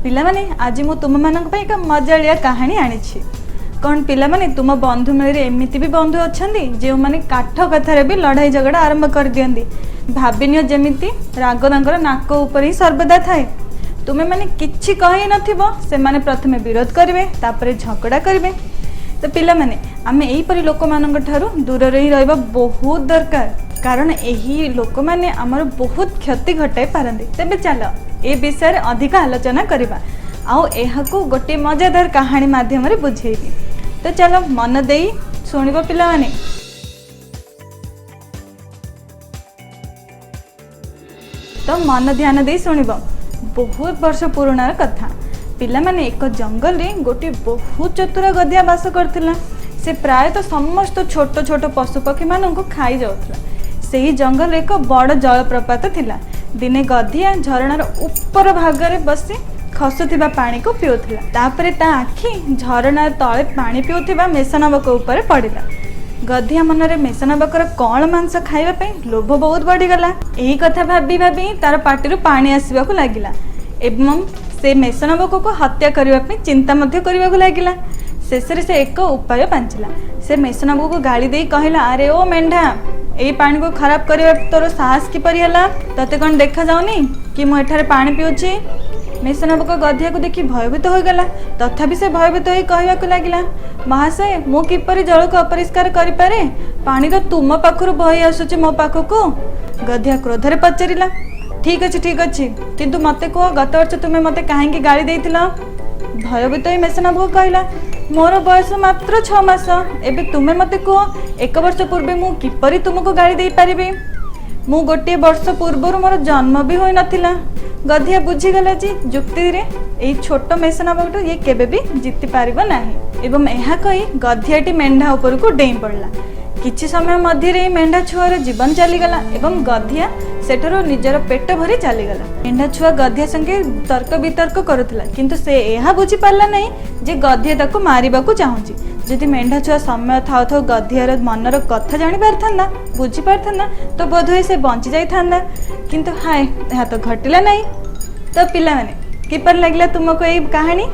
ପିଲାମାନେ, ଆଜି ମୁଁ ତୁମମାନଙ୍କ ପାଇଁ ଏକ ମଜାଳିଆ କାହାଣୀ ଆଣିଛି। କ'ଣ ପିଲାମାନେ, ତୁମ ବନ୍ଧୁ ମେଳିରେ ଏମିତି ବି ବନ୍ଧୁ ଅଛନ୍ତି, ଯେଉଁମାନେ କାଠ କଥାରେ ବି ଲଢ଼ାଇ ଝଗଡ଼ା ଆରମ୍ଭ କରିଦିଅନ୍ତି? ଭାବିନିଅ ଯେମିତି ରାଗ ତାଙ୍କର ନାକ ଉପରେ ହିଁ ସର୍ବଦା ଥାଏ। ତୁମେମାନେ କିଛି କହି ନଥିବ, ସେମାନେ ପ୍ରଥମେ ବିରୋଧ କରିବେ, ତାପରେ ଝଗଡ଼ା କରିବେ। ତ ପିଲାମାନେ, ଆମେ ଏହିପରି ଲୋକମାନଙ୍କ ଠାରୁ ଦୂରରେ ହିଁ ରହିବା ବହୁତ ଦରକାର, କାରଣ ଏହି ଲୋକମାନେ ଆମର ବହୁତ କ୍ଷତି ଘଟାଇ ପାରନ୍ତି। ତେବେ ଚାଲ ଏ ବିଷୟରେ ଅଧିକ ଆଲୋଚନା କରିବା ଆଉ ଏହାକୁ ଗୋଟିଏ ମଜାଦାର କାହାଣୀ ମାଧ୍ୟମରେ ବୁଝେଇବି। ତ ଚାଲ ମନ ଦେଇ ଶୁଣିବ ପିଲାମାନେ। ତ ମନ ଧ୍ୟାନ ଦେଇ ଶୁଣିବ। ବହୁତ ବର୍ଷ ପୁରୁଣାର କଥା ପିଲାମାନେ, ଏକ ଜଙ୍ଗଲରେ ଗୋଟିଏ ବହୁତ ଚତୁର ଗଧିଆ ବାସ କରୁଥିଲା। ସେ ପ୍ରାୟତଃ ସମସ୍ତ ଛୋଟ ଛୋଟ ପଶୁପକ୍ଷୀମାନଙ୍କୁ ଖାଇ ଯାଉଥିଲା। ସେହି ଜଙ୍ଗଲରେ ଏକ ବଡ଼ ଜଳପ୍ରପାତ ଥିଲା। ଦିନେ ଗଧିଆ ଝରଣାର ଉପର ଭାଗରେ ବସି ଖସୁଥିବା ପାଣିକୁ ପିଉଥିଲା। ତାପରେ ତା ଆଖି ଝରଣା ତଳେ ପାଣି ପିଉଥିବା ମେଷନାବକ ଉପରେ ପଡ଼ିଲା। ଗଧିଆ ମନରେ ମେଷନାବକର କଅଁଳ ମାଂସ ଖାଇବା ପାଇଁ ଲୋଭ ବହୁତ ବଢ଼ିଗଲା। ଏହି କଥା ଭାବି ଭାବି ତାର ପାଟିରୁ ପାଣି ଆସିବାକୁ ଲାଗିଲା ଏବଂ ସେ ମେଷନାବକକୁ ହତ୍ୟା କରିବା ପାଇଁ ଚିନ୍ତା ମଧ୍ୟ କରିବାକୁ ଲାଗିଲା। ଶେଷରେ ସେ ଏକ ଉପାୟ ପାଞ୍ଚିଲା। ସେ ମେଷନାବକକୁ ଗାଳି ଦେଇ କହିଲା, ଆରେ ଓ ମେଣ୍ଢା, ଏଇ ପାଣିକୁ ଖରାପ କରିବା ତୋର ସାହସ କିପରି ହେଲା? ତତେ କ'ଣ ଦେଖାଯାଉନି କି ମୁଁ ଏଠାରେ ପାଣି ପିଉଛି? ମେଷନାବକ ଗଧିଆକୁ ଦେଖି ଭୟଭୀତ ହୋଇଗଲା। ତଥାପି ସେ ଭୟଭୀତ ହୋଇ କହିବାକୁ ଲାଗିଲା, ମହାଶୟ, ମୁଁ କିପରି ଜଳକୁ ଅପରିଷ୍କାର କରିପାରେ? ପାଣି ତ ତୁମ ପାଖରୁ ବହି ଆସୁଛି ମୋ ପାଖକୁ। ଗଧିଆ କ୍ରୋଧରେ ପଚାରିଲା, ଠିକ୍ ଅଛି, ଠିକ୍ ଅଛି, କିନ୍ତୁ ମୋତେ କୁହ, ଗତ ବର୍ଷ ତୁମେ ମୋତେ କାହିଁକି ଗାଳି ଦେଇଥିଲ? ଭୟଭୀତ ହୋଇ ମେଷନାବକ କହିଲା, ମୋର ବୟସ ମାତ୍ର 6 ମାସ। ଏବେ ତୁମେ ମୋତେ କୁହ, ଏକ ବର୍ଷ ପୂର୍ବେ ମୁଁ କିପରି ତୁମକୁ ଗାଳି ଦେଇପାରିବି? ମୁଁ ଗୋଟିଏ ବର୍ଷ ପୂର୍ବରୁ ମୋର ଜନ୍ମ ବି ହୋଇନଥିଲା। ଗଧିଆ ବୁଝିଗଲା ଯେ ଯୁକ୍ତିରେ ଏଇ ଛୋଟ ମେଷନାବକଠୁ ଇଏ କେବେ ବି ଜିତି ପାରିବ ନାହିଁ ଏବଂ ଏହା କହି ଗଧିଆଟି ମେଣ୍ଢା ଉପରକୁ ଡେଇଁ ପଡ଼ିଲା। କିଛି ସମୟ ମଧ୍ୟରେ ଏହି ମେଣ୍ଢା ଛୁଆର ଜୀବନ ଚାଲିଗଲା ଏବଂ ଗଧିଆ ସେଠାରୁ ନିଜର ପେଟ ଭରି ଚାଲିଗଲା। ମେଣ୍ଢା ଛୁଆ ଗଧିଆ ସଙ୍ଗେ ତର୍କ ବିତର୍କ କରୁଥିଲା, କିନ୍ତୁ ସେ ଏହା ବୁଝିପାରିଲା ନାହିଁ ଯେ ଗଧିଆ ତାକୁ ମାରିବାକୁ ଚାହୁଁଛି। ଯଦି ମେଣ୍ଢା ଛୁଆ ସମୟ ଥାଉ ଥାଉ ଗଧିଆର ମନର କଥା ଜାଣିପାରିଥାନ୍ତା, ବୁଝିପାରିଥାନ୍ତା, ତ ବୋଧହୁଏ ସେ ବଞ୍ଚି ଯାଇଥାନ୍ତା। କିନ୍ତୁ ହାୟ, ଏହା ତ ଘଟିଲା ନାହିଁ। ତ ପିଲାମାନେ, କିପରି ଲାଗିଲା ତୁମକୁ ଏଇ କାହାଣୀ?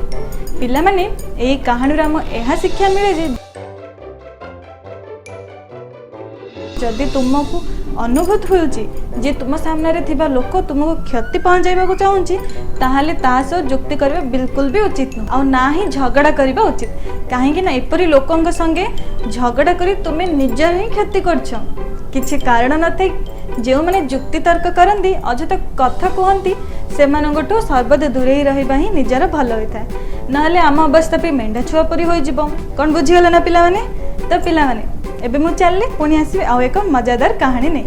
ପିଲାମାନେ, ଏଇ କାହାଣୀରୁ ଆମ ଏହା ଶିକ୍ଷା ମିଳେ ଯେ ଯଦି ତୁମକୁ ଅନୁଭୂତ ହେଉଛି ଯେ ତୁମ ସାମ୍ନାରେ ଥିବା ଲୋକ ତୁମକୁ କ୍ଷତି ପହଞ୍ଚାଇବାକୁ ଚାହୁଁଛି, ତାହେଲେ ତା ସହ ଯୁକ୍ତି କରିବା ବିଲକୁଲ ବି ଉଚିତ ନୁହଁ, ଆଉ ନା ହିଁ ଝଗଡ଼ା କରିବା ଉଚିତ। କାହିଁକି ନା ଏପରି ଲୋକଙ୍କ ସଙ୍ଗେ ଝଗଡ଼ା କରି ତୁମେ ନିଜର ହିଁ କ୍ଷତି କରୁଛ। କିଛି କାରଣ ନଥାଇ ଯେଉଁମାନେ ଯୁକ୍ତି ତର୍କ କରନ୍ତି, ଅଯଥା କଥା କୁହନ୍ତି, ସେମାନଙ୍କଠୁ ସର୍ବଦା ଦୂରେଇ ରହିବା ହିଁ ନିଜର ଭଲ ହୋଇଥାଏ। ନହେଲେ ଆମ ଅବସ୍ଥା ବି ମେଣ୍ଢା ଛୁଆ ପରି ହୋଇଯିବ। କ'ଣ ବୁଝିଗଲ ନା ପିଲାମାନେ? ତ ପିଲାମାନେ, ଏବେ ମୁଁ ଚାଲିଲି, ପୁଣି ଆସିବି ଆଉ ଏକ ମଜାଦାର କାହାଣୀ ନେଇ।